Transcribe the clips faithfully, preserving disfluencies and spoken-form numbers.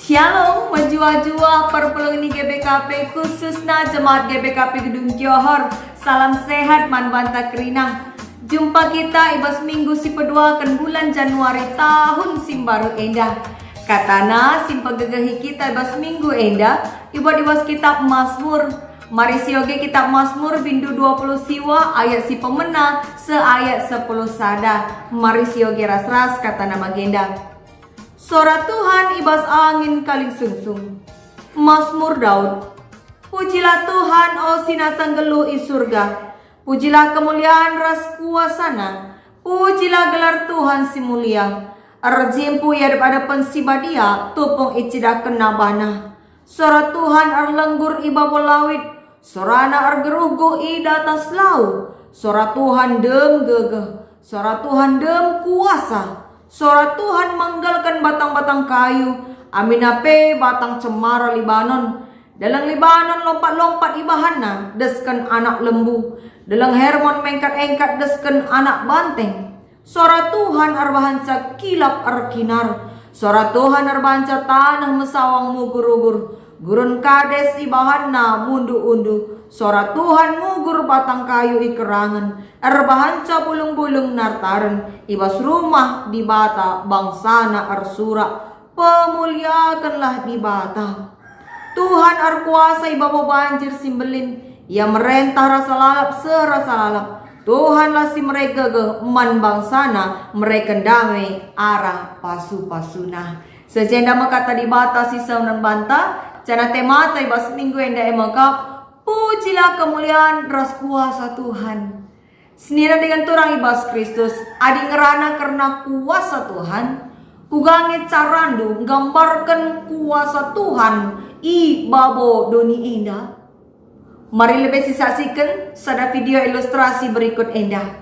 Shalom, mejuah-juah perpulungen G B K P, khususna jemaat G B K P Gedung Johor. Salam sehat man banta kerina. Jumpa kita i bas minggu si peduaken bulan Januari tahun si mbaru enda. Katana si mpegegehi kita i bas minggu enda ibuat i bas kitab Mazmur. Mari sioge kitab Mazmur bindu dua puluh siwa ayat si pemena seh ayat sepuluh sada. Mari sioge ras-ras katana bagenda. Sora Tuhan i bas angin kaling sungsung. Mazmur Daud. Pujilah Tuhan, o si nasa nggeluh i Surga. Pujilah kemulian ras kuasaNa. Pujilah gelar Tuhan si mulia. Erjimpuh i adep-adepen si badia, tupung icidahkenNa baNa. Sora Tuhan erlenggur i babo lawit, soraNa ergeruhguh i datas lau. Sora Tuhan dem gegeh, sora Tuhan dem kuasa. Sora Tuhan menggelken batang-batang kayu, amina pe batang cemara Libanon. Deleng Libanon lompat-lompat ibahanNa, desken anak lembu. Deleng Hermon mengkat-engkat, desken anak banteng. Sora Tuhan erbahanca kilap erkinar. Sora Tuhan erbahanca taneh mesawang mugur-ugur. Gurun Kades ibahanNa mundu-undu. Sora Tuhan mugur batang kayu i kerangen. Erbahanca bulung-bulung nartaren. I bas rumah Dibata bangsaNa ersurak. Pemuliakenlah Dibata. Tuhan erkuasa i babo banjir si mbelin. Ia merentah rasa lalap seh rasa lalap. Tuhanlah si mere gegeh man bangsaNa, mereken dame arah pasu-pasuNa. Seh jenda me kata Dibata si seh man banta, janah temata i bas minggu enda e mekap, pujilah kemulian ras kuasa Tuhan. Senina dengan turang i bas Kristus, adi ngerana kerna kuasa Tuhan, kuga nge carandu nggambarken kuasa Tuhan i babo doni enda? Mari lebe sisaksiken sada video ilustrasi berikut enda.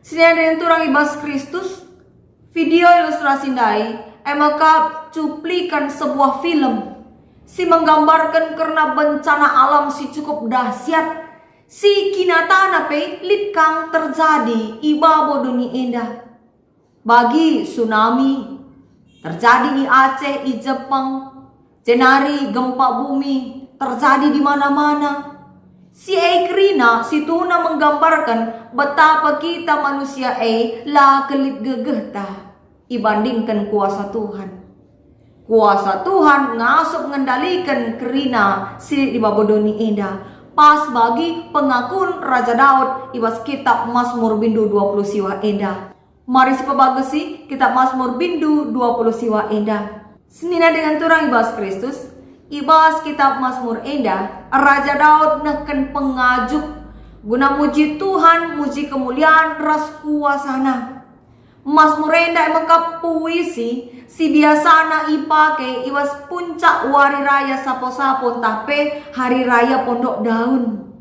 Senina dengan turang i bas Kristus, video ilustrasi ndai e mekap cuplikan sebuah film si menggambarken kerna bencana alam si cukup dahsyat, si kinatana pe lit kang terjadi i babo doni enda. Bagi tsunami terjadi i Aceh, i Jepang, jenari gempa bumi terjadi di mana-mana. Si e kerina situhuna menggambarken betapa kita manusia e la lit gegehta ibandingken kuasa Tuhan. Kuasa Tuhan ngasup ngendaliken kerina si lit i babo doni enda. Pas bagi pengakun Raja Daud i bas kitab Mazmur bindu dua puluh siwa enda. Mari sipebagesi kitab Mazmur bindu dua puluh siwa enda. Senina dengan turang i bas Kristus, i bas kitab Mazmur enda, Raja Daud nehken pengajuk guna muji Tuhan, muji kemulian ras kuasaNa. Mazmur enda e mekap puisi si biasana ipake i bas puncak wari raya sapo-sapo ntah pe hari raya pondok daun.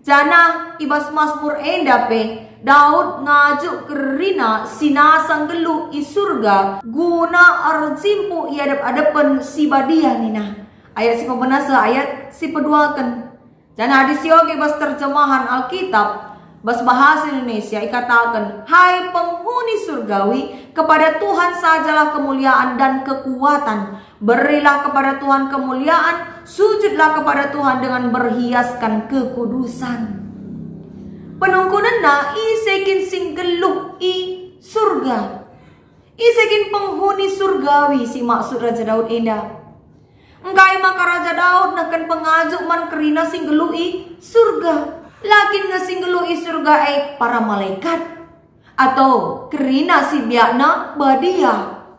Janah i bas Mazmur enda pe, Daud ngajuk kerina si nasa nggeluh i Surga guna erjimpuh i adep-adepen si badia nina. Ayat si pemena seh ayat si peduaken. Janah adi sioge bas terjemahan Alkitab, bas bahasa Indonesia ikataken, "Hai penghuni surgawi, kepada Tuhan sajalah kemuliaan dan kekuatan. Berilah kepada Tuhan kemuliaan, sujudlah kepada Tuhan dengan berhiaskan kekudusan." Penungkunenna, ise kin si nggeluh i Surga? Ise kin penghuni surgawi si maksud Raja Daud enda? Engkai maka Raja Daud nehken pengajuk man kerina si nggeluh i Surga? La kin nge si nggeluh i Surga e para malekat? Atau kerina si biakna badia?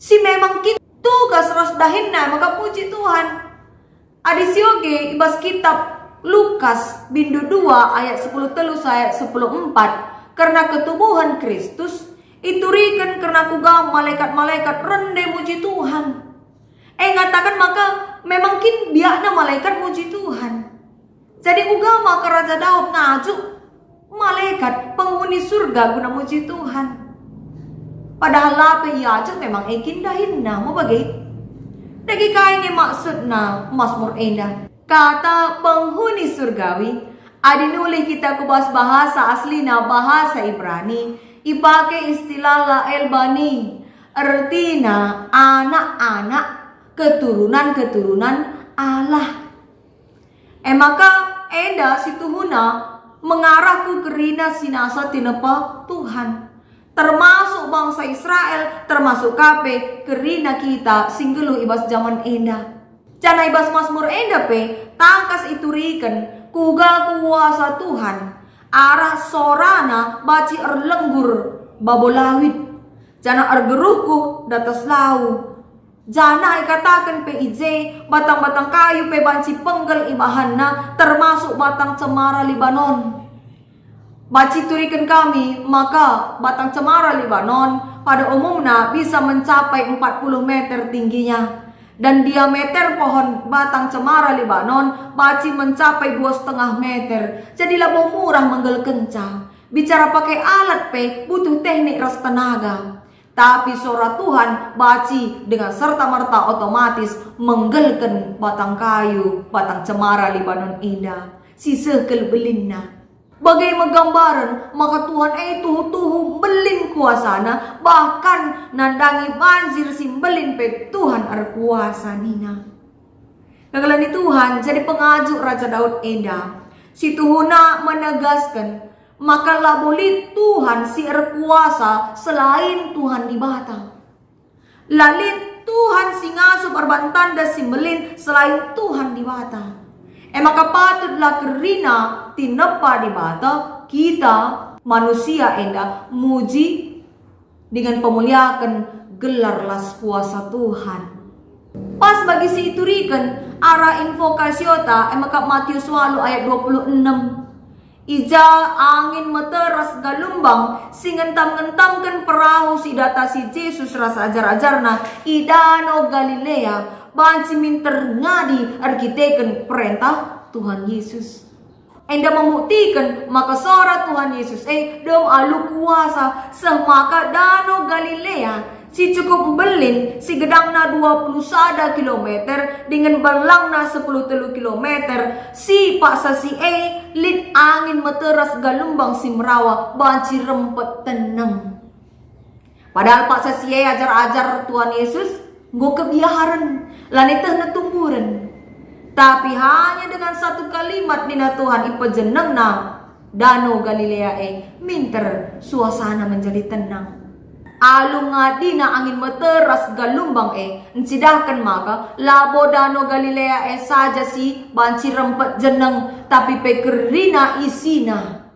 Si memang kin tugas ras dahinna maka puji Tuhan. Adi sioge i bas kitab Lukas bindu dua ayat sepuluh telu seh ayat sepuluh empat, Kerna ketubuhen Kristus, ituriken kerna kuga malekat-malekat rende muji Tuhan. E ngataken maka memang kin biakna malekat muji Tuhan. Jadi uga maka Raja Daud ngajuk malekat penghuni surga guna muji Tuhan. Padahal la pe iajuk memang e kin dahinna, me bage? Dage kai nge maksudna Masmur enda? Kata penghuni surgawi, adi nulih kita ku bas bahasa aslina bahasa Ibrani, ipake istilah La'el Bani, ertina anak-anak keturunan-keturunan Allah. E maka enda situhuna mengarah ku kerina si nasa tinepa Tuhan, termasuk bangsa Israel, termasuk ka pe kerina kita si nggeluh i bas jaman enda. Janah i bas Masmur enda pe tangkas ituriken kuga kuasa Tuhan, arah sorana banci erlenggur babo lawit, janah ergeruhguh datas lau. Janah ikataken pe i je, batang-batang kayu pe banci penggel ibahanna, termasuk batang cemara Libanon. Banci ituriken kami maka batang cemara Libanon pada umumna bisa mencapai empat puluh meter tingginya, dan diameter pohon batang cemara Libanon banci mencapai dua setengah meter. Jadi labo murah menggelkenca. Bicara pakai alat pe butuh teknik ras tenaga. Tapi sora Tuhan banci dengan serta-merta otomatis menggelken batang kayu, batang cemara Libanon enda, si seh kal belinna. Bage me gambaren maka Tuhan e tuhu-tuhu mbelin kuasana, bahkan nandangi banjir si mbelin pe Tuhan erkuasa nina. Kekelengen Tuhan, jadi pengajuk Raja Daud enda, si tuhuna menegasken maka labo lit Tuhan si erkuasa selain Tuhan Dibata. La lit Tuhan si ngasup erban tanda si mbelin selain Tuhan Dibata. E maka patutlah kerina tinepa Dibata kita manusia enda muji dingen pemuliaken gelar ras kuasa Tuhan. Pas bagi si ituriken arah invokasiota, e maka Matius walu ayat dua puluh enem. I ja angin meteras galumbang si ngentam-ngentamken perahu si datasi Jesus ras ajar-ajarna i Dano Galilea banci minter ngadi erkiteken perentah Tuhan Yesus. Enda membuktiken maka sora Tuhan Yesus e dem alu kuasa, seh maka Dano Galilea si cukup mbelin, si gedangna dua puluh sada kilometer dingen belangna sepuluh telu kilometer, si paksa si e lit angin meteras galumbang si merawa banci rempet teneng. Padahal paksa si e ajar-ajar Tuhan Yesus enggo kebiaren, lanai tehna tumburen. Tapi hanya dengan satu kalimat nina Tuhan, ipejennengna Dano Galilea e minter suasana menjadi tenang. Alu ngadina angin meteras galumbang e ncidahken maka labo Dano Galilea e saja si banci rempet jeneng, tapi pe kerina isina.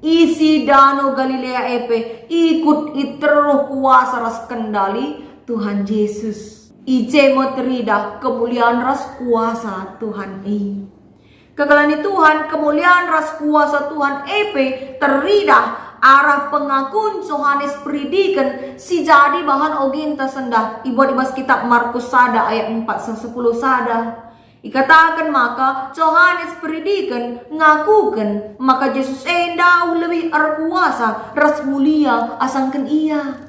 Isi Dano Galilea e pe ikut iteruh kuasa ras kendali Tuhan Jesus. I je me teridah kemulian ras kuasa Tuhan e. Kekelengen Tuhan, kemulian ras kuasa Tuhan e pe teridah arah pengakun Johanes Peridiken si jadi bahan ogenta sendah ibuat i bas kitab Markus sada ayat empat seh sepuluh sada. Ikataken maka Johanes Peridiken ngakuken maka Jesus e ndauh lebih erkuasa ras mulia asangken ia.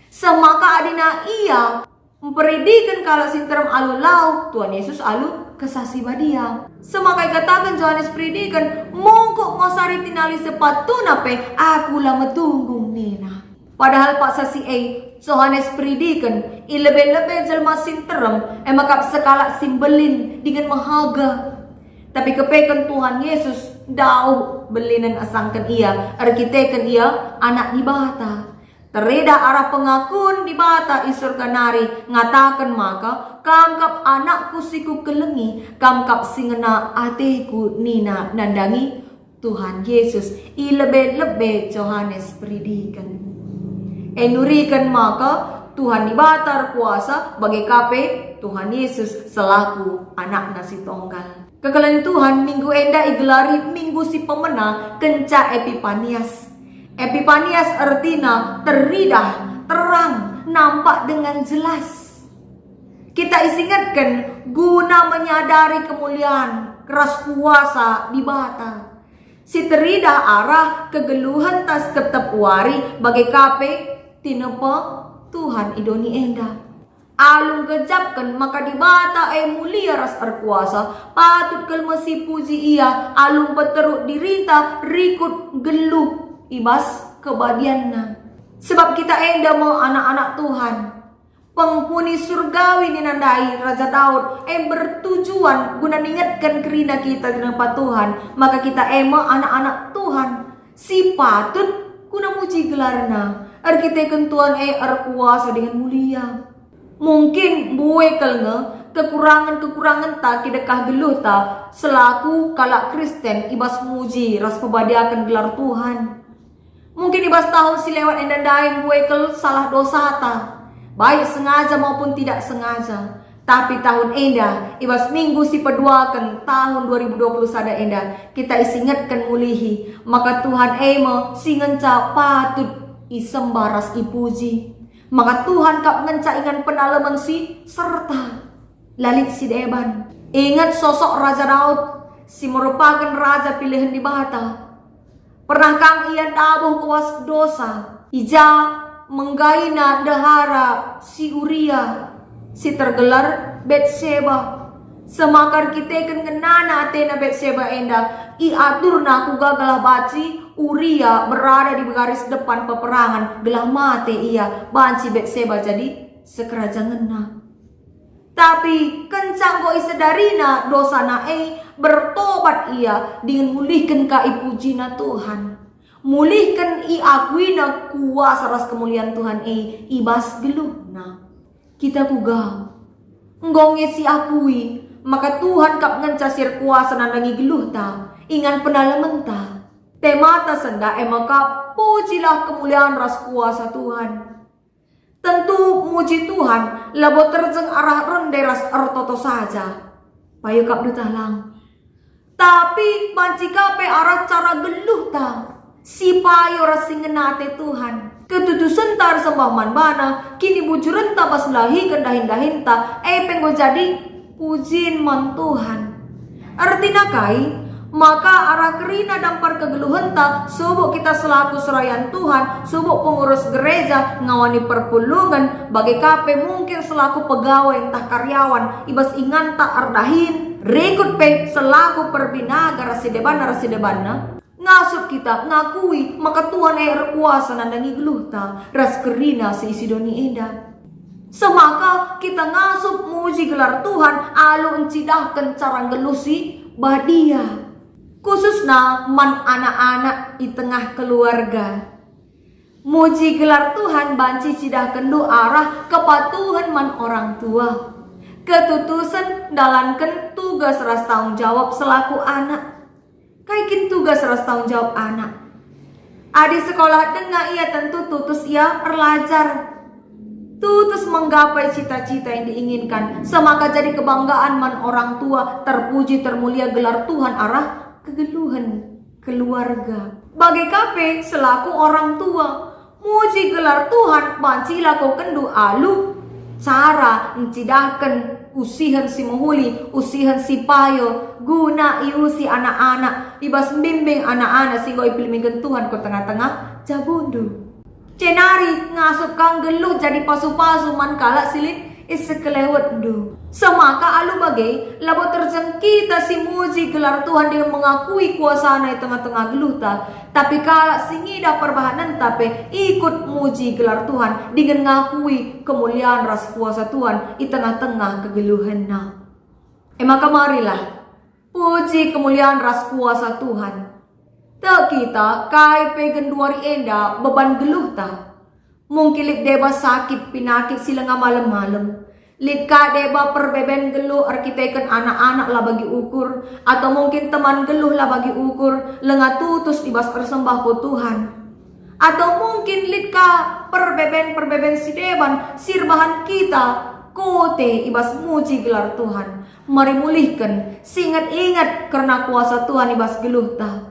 Seh maka adina ia mperidiken kalak si nterem alu lau Tuhan Yesus alu Kesah Si Badia. Seh maka ikataken Johanes Peridiken, "Mungkuk ngosari tinali sepatuna pe aku la metunggung," nina. Padahal paksa si e, Johanes Peridiken i lebe-lebe jelma si nterem, e maka sekalak si mbelin dingen mehaga. Tapi kepeken Tuhan Yesus ndauh belinen asangken ia, erkiteken ia Anak Dibata. Teridah arah pengakun Dibata i surga nari, ngataken maka, "Kam kap Anakku si Kukelengi, Kam kap si ngena ateKu," nina nandangi Tuhan Yesus i lebe-lebe Johanes Peridiken. E nuriken maka Tuhan Dibata erkuasa bage ka pe Tuhan Yesus selaku Anakna si Tonggal. Kekelengen Tuhan, minggu enda igelari Minggu si Pemena kenca Epipanias. Epipanias ertina teridah, terang, nampak dengan jelas. Kita isingetken guna menyadari kemulian ras kuasa Dibata si teridah arah kegeluhenta si tep-tep wari bage ka pe tinepa Tuhan i doni enda. Alu nggejapken maka Dibata e mulia ras erkuasa, patut kal me sipuji Ia alu mpeteruk dirinta rikut geluh i bas kebadianNa. Sebab kita enda me anak-anak Tuhan. Penghuni surgawi nina ndai Raja Daud e bertujuan guna ningetken kerina kita tinepa Tuhan, maka kita e me anak-anak Tuhan si patut guna muji gelarNa. Erkiteken Tuhan e erkuasa dingen mulia. Mungkin mbue kal nge kekurangen-kekurangenta kidekah geluhta selaku kalak Kristen i bas muji ras pebadiaken gelar Tuhan. Mungkin i bas tahun si lewat enda ndai mbue kal salah dosata, baik sengaja maupun tidak sengaja. Tapi tahun enda, i bas minggu si peduaken tahun dua ribu dua puluh sada enda, kita isingetken mulihi maka Tuhan e me si ngenca patut isembah ras ipuji. Maka Tuhan kap ngenca ingan penalemen si serta la lit si deban. Inget sosok Raja Daud si merupaken raja pilihen Dibata. Pernah kang ia ndabuh kuas dosa, i ja menggaina ndehara si Uria, si tergelar Betseba. Semakar kiteken ngenana atena Betseba enda, iaturna kuga gelah banci Uria berada di garis depan peperangan gelah mate ia, banci Betseba jadi sekerajangenna. Tapi kenca enggo isedarina dosana e, bertobat ia dingen mulihken ka ipujina Tuhan. Mulihken iakuina kuasa ras kemulian Tuhan e i bas geluhna. Kita kuga? Enggo nge siakui maka Tuhan kap ngenca si erkuasa nandangi geluhta, ingan penalementa. Temata sendah e maka pujilah kemulian ras kuasa Tuhan. Tentu muji Tuhan labo terjeng arah rende ras ertoto saja. Payo kap detah lang. Tapi banci ka pe arah cara geluhta, si payo ras si ngena ate Tuhan. Ketutusenta ersembah man baNa, kinibujurenta bas ndahiken dahin-dahinta, e pe enggo jadi pujin man Tuhan. Ertina kai? Maka arah kerina dampar kegeluhenta, subuk kita selaku serayan Tuhan, subuk pengurus gereja, ngawani perpulungen, bage ka pe mungkin selaku pegawai ntah karyawan, i bas inganta erdahin, rikut pe selaku perbinaga ras si debanna ras si debanna, ngasup kita ngakui maka Tuhan e erkuasa nandangi geluhta ras kerina si isidoni enda. Semaka kita ngasup muji gelar Tuhan alu ncidahken cara nggeluh si badia, khususna man anak-anak i tengah keluarga. Muji gelar Tuhan banci cidahkenndu arah kepatuhen man orang tua, ketutusen ndalanken tugas ras tanggung jawab selaku anak. Kai kin tugas ras tanggung jawab anak? Adi sekolah denga ia tentu tutus ia erlajar. Tutus menggapai cita-cita yang diinginkan, semaka jadi kebanggaan man orang tua, terpuji termulia gelar Tuhan arah kegeluhen keluarga. Bage ka pe selaku orang tua, muji gelar Tuhan banci ilakokenndu alu cara ncidahken usihen si mehuli, usihen si payo, guna iusi anak-anak, i bas mbimbing anak-anak si enggo ipilminken Tuhan ku tengah-tengah jabundu. Jenari ngasup ka nggeluh jadi pasu-pasu man kalak si lit isekelewetndu. Semaka alu bage, labo terjeng kita si muji gelar Tuhan dingen mengakui kuasaNa i tengah-tengah geluhta, tapi kalak si ngidah perbahanenta pe ikut muji gelar Tuhan dingen ngakui kemulian ras kuasa Tuhan i tengah-tengah kegeluhenna. E maka marilah, puji kemulian ras kuasa Tuhan. Tek kita kai pe genduari enda beban geluhta. Mungkin lit deba sakit pinakit si langa malem-malem. Lit ka deba perbeben geluh erkiteken anak-anak la bagi ukur, atau mungkin teman geluh la bagi ukur, langa tutus i bas ersembah ku Tuhan. Atau mungkin lit ka perbeben-perbeben si deban si erbahan kita kote i bas muji gelar Tuhan. Mari mulihken, singet-inget kerna kuasa Tuhan i bas geluhta.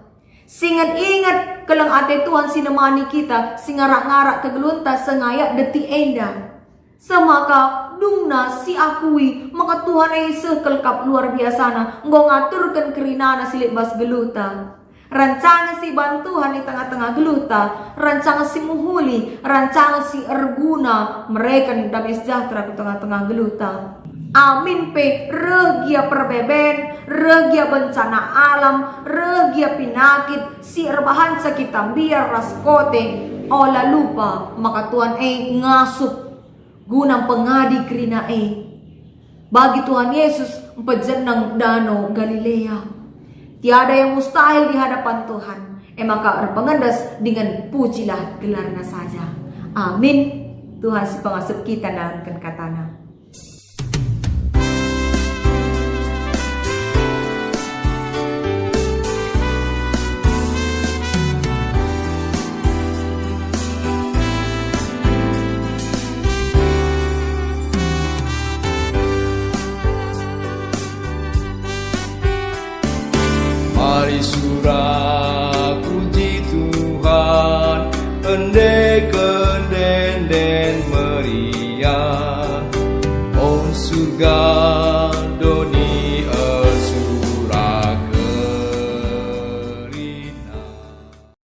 Singet-inget keleng ate Tuhan si nemani kita, si ngarak-ngarak kegeluhenta sengayak detik enda. Semaka dungna siakui maka Tuhan e seh kal kap luar biasana, enggo ngaturken kerinana si lit bas geluhta. Rancangen si iban Tuhan i tengah-tengah geluhta, rancangen si mehuli, rancangen si erguna, mereken dame sejahtera ku tengah-tengah geluhta. Amin pe reh gia perbeben, reh gia bencana alam, reh gia pinakit si erbahanca kita mbiar ras kote, ola lupa maka Tuhan e ngasup guna mpengadi kerina e. Bagi Tuhan Yesus mpejeneng Dano Galilea. Tiada yang mustahil di hadapan Tuhan, e maka erpengendes dingen pujilah gelarNa saja. Amin. Tuhan si pengasup kita ndalanken kataNa. Mari sura puji Tuhan, endeken ende-enden meriah. O surga, doni